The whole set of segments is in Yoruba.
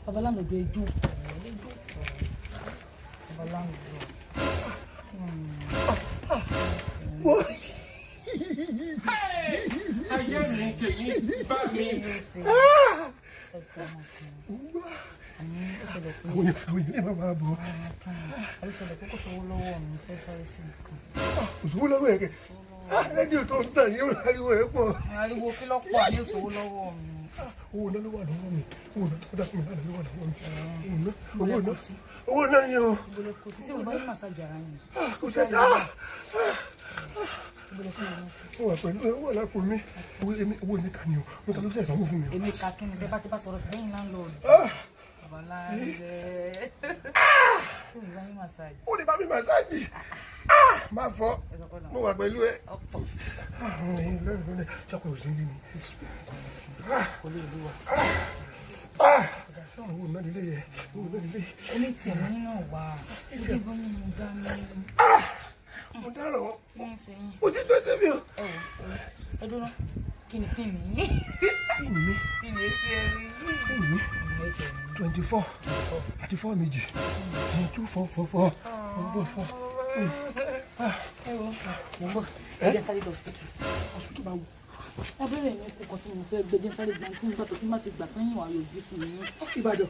Bàbá landlord, ẹ jókòó, ẹ jókòó. Bàbá landlord. Wọ́n. Ayé mi, tèmi bá mi. Ẹ ti mọ̀ kí ni ó ṣẹlẹ̀ pé Àwọn èèyàn lè máa bọ̀. Ó ṣẹlẹ̀ pé kò sówó lọ́wọ́ mi, fẹ́ sáré sí nǹkan. Kò sówó lọ́wọ́ ẹ̀ kẹ̀. Rédíò tó ń tàn yín, ariwo ẹ̀ pọ̀. Ariwo kí ló pọ̀ ní òṣòwò lọ́wọ́ mi? Owó náà ló wà lọ́wọ́ mi. Owó náà tó dá fún mi lánàá ló wà lọ́wọ́ mi. Owó náà, owó náà, owó náà yẹn o. Ìbọ̀lẹ̀ kò sí sí ìwé báyìí massage ara yín. Kò sẹ́ta. Ìbọ̀lẹ̀ kò lọ sí. Ó wà pẹ̀lú owó àlápò mi. Owó èmi, owó mi kà ní o. Mo kà ló sẹ̀ sanwó fún mi o. Èmi kà kí ni tẹ bá ti bá sọ̀rọ̀ sí lẹ́yìn landlord. Bàbá láńlẹ̀. Ṣé ìwé báyìí massage? Ó lè bá mi massage. Má fọ́. Ẹ sọ pé náà. Mo wà pẹ̀lú ẹ. Ọ̀pọ̀. Ṣọkọ òsín lé mi. Kò lè lù wá. Owó náà nílé yẹ. Owó náà nílé. Omi tiẹ̀ ní náà wà. Ó ti bọ́ yín mu dání. Mo dáràn o. Kí ni ṣe yín? Mo ti tó tẹ̀mí o. Ẹ wò. Ẹ dúró. Kí ni pin mi? Kí ni mi? Kí ni etí ẹ rí? Kí ni mi? 24 àti four méjì, two four four four four four. Ẹ wo, mo ń bọ̀. Ẹ jẹ́ sáré lọ hospital. Hospital bá wù. Abẹ́rẹ́ mi kò kàn tí mo fẹ́ gbé, jẹ́ sáré gbà tí mo gbàtọ̀ tí má ti gbà pé yín wà yọjú sí i. Ìbàdàn,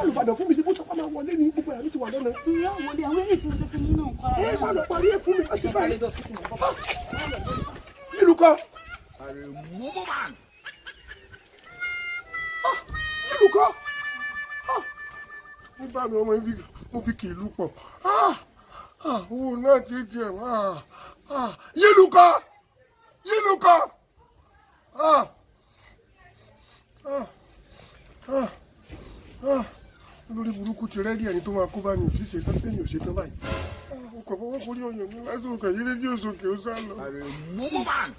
Olùbàdàn fún mi sí bó sọ pé máa wọlé ní gbogbo ẹ̀rọ ti wà lọ́nà. Ìyá wọlé àwọn eré tí mo ṣe fún yín náà kọ́ ara Ẹ má lọ parí ẹ fún mi, má ṣe Jẹ́ sáré báyìí. lọ hospital, mo ń bọ̀. Nílùú kọ́. Mumu man. Nílùú kọ́. Mo bá mi ọmọ ibi mo fi kì í lù pọ̀. Owó náà ti tiẹ̀. Yílùú kọ́, yílùú kọ́. Ah, ah, ah, ah. Olórí burúkú ti ready, ẹni tó máa kó bá mi ò sì ṣetán, sẹ́yìn ò ṣetán báyìí. O kò fọwọ́ forí ọyàn mi lásìkò kàn yí rédíò sókè, ó sá lọ. Mumu man.